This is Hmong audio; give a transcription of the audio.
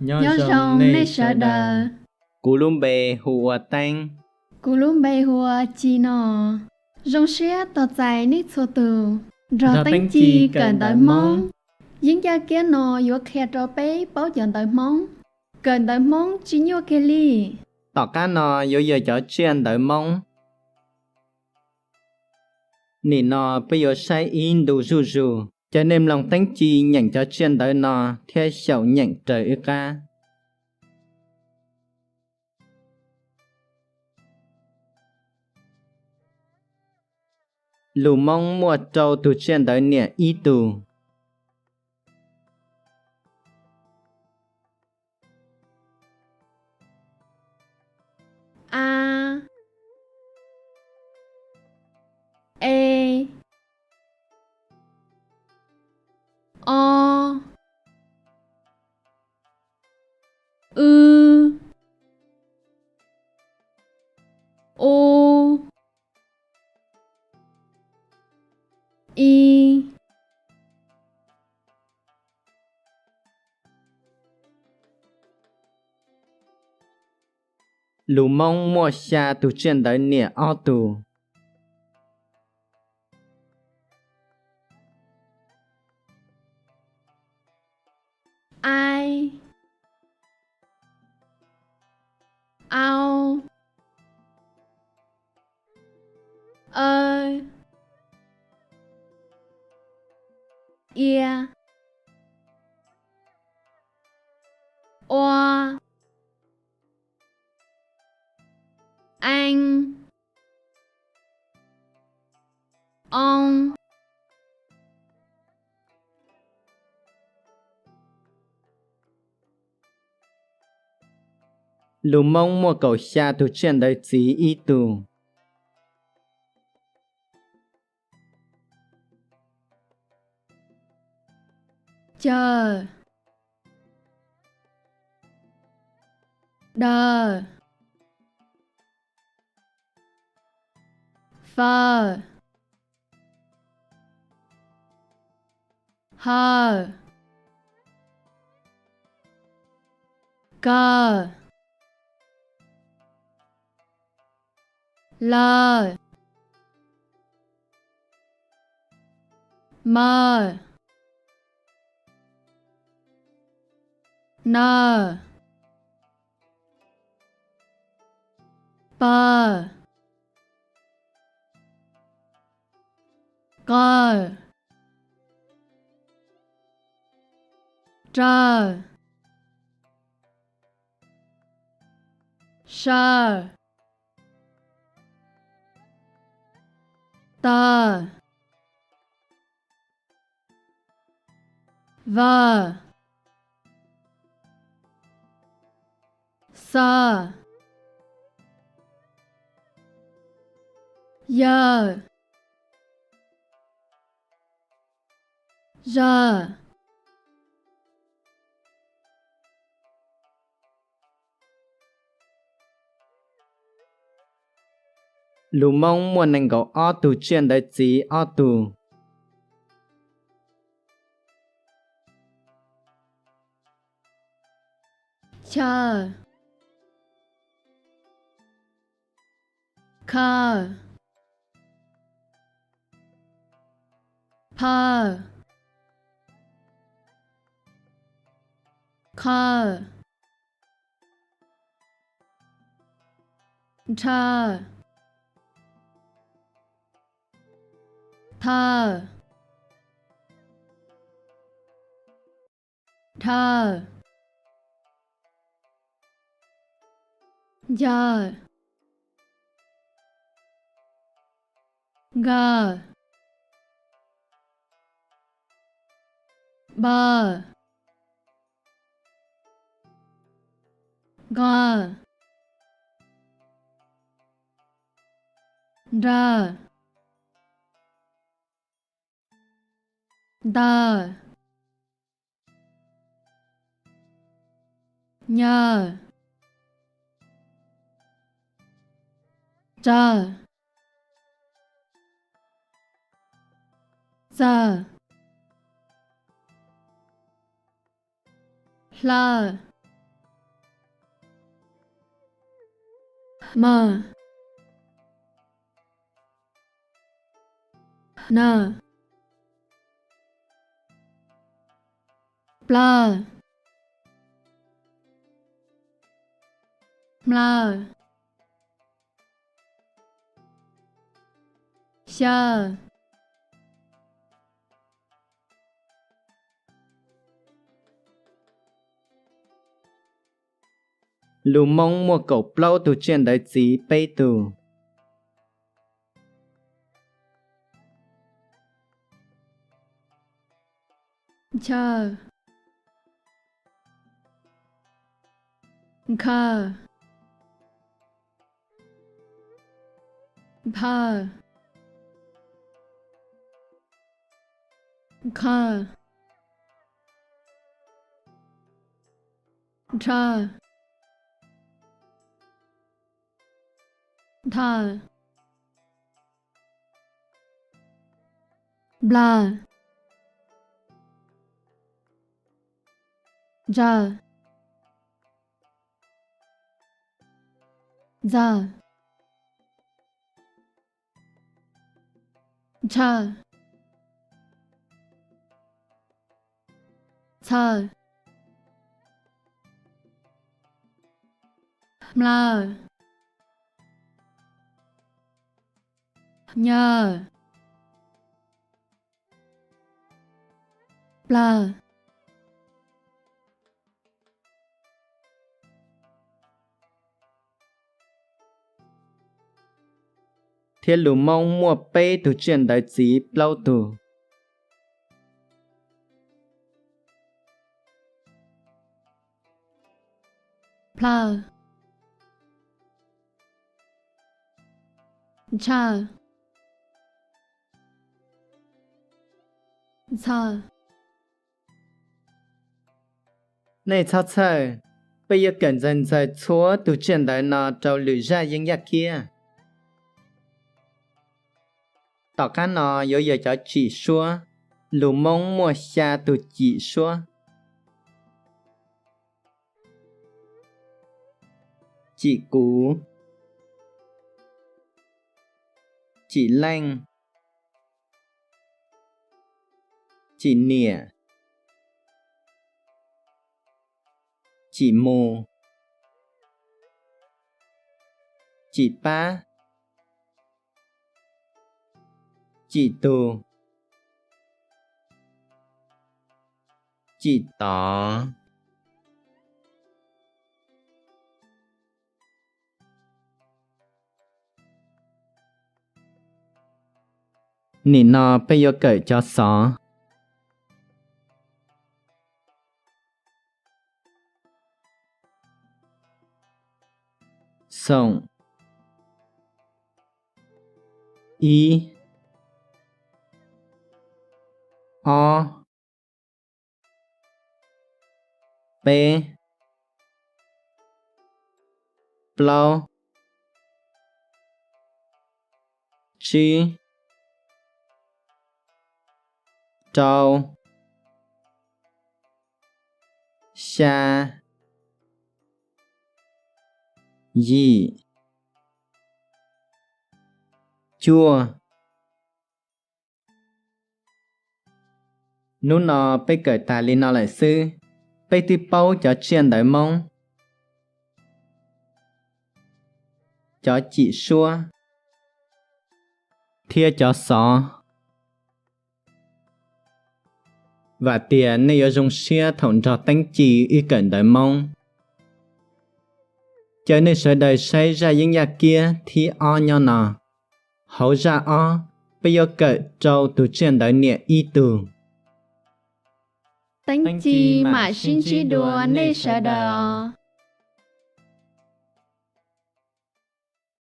Nyob zoo nej sawv daws. Kuv lub npe hu ua Teeb. Kuv lub npe hu ua Ci no. Zoo siab tos txais nej txhua tus nrog Teeb Ci kawm ntawv Hmoob. Yeeb yaj kiab no yuav qhia rau peb paub cov ntawv Hmoob. Kawm ntawv Hmoob tsis nyuaj kiag li. Tom qab no yuav yog cov tsiaj ntawv Hmoob. Nim no peb yuav saib ib ntu zuj zus. Caw nej mloog Teeb Ci nyeem cov tsiaj ntawv no thiab xyaum nyeem raws wb qab. Lus Hmoob muaj rau tus tsiaj ntawv niam ib tug. A, e, o, w, u, i. Lus Hmoob muaj xya tus tsiaj ntawv niam ob tug. Ai, au, aw, ia, ua, eev, oo. Lus Hmoob muaj kaum xya tus tsiaj ntawv txiv ib tug. Caw, daw, faw, haw, kaw, law, maw, naw, paw, qaw, raw, saw, taw, vaw, xaw, yawg, zawg. Lus Hmoob muaj nees nkaum ob tug tsiaj ntawv txiv ob tug. Chaw, khaw, phaw, qhaw, nrhaw, thaw, dhawg, ncawg, nkawg, npawg, nqawg, nrawg, ntawg, nyawg, tsawg, txawg, hlawg, Hma. Hna. Plawg. Hmlawg. Xya. Lus Moob muaj kaum plaub tug tsiaj ntawv txiv peb tug. Nchaw. Nkhaw. Nphaw. Nqhaw. Nrhaw. Nrhaw. Nplaw. Ntshaw. Ntxhaw. Ntshaw. Ntshaw. Hmlaw. Nyaw. Nplaw. Thiab lus Moob muaj peb tug tsiaj ntawv txiv plaub tug. Nplaw. Ntshaw. Ntxhaw. Nej txhob txhawj, peb yuav kawm ntxaws ntxaws txhua tug tsiaj ntawv no rau lwm zaj yeeb yaj kiab. Tom qab no yuav yog cov cim suab. Lus Moob muaj xya tug cim suab: cim kuv, cim leej, cim niam, cim mus, cim pab, cim tug, cim tod. Nim no peb yuav kawm cov xov. Xoom, ib, ob, peb, plaub, tsib, rau, xya, yim, cuaj. Hnub no peb kawm tas li no lawm xwb. Peb twb paub cov tsiaj ntawv Moob, cov cim suab thiab cov xov. Vam tias nej yuav zoo siab thaum nrog Teeb Ci wb kawm ntawv Moob. Caw nej sawv daws saib zaj yeeb yaj kiab thib ob nyob no. Hauv zaj ob, peb yuav kawm rau tus tsiaj ntawv niam ib tug. Teeb Ci mam sib ntsib dua nej sawv daws os.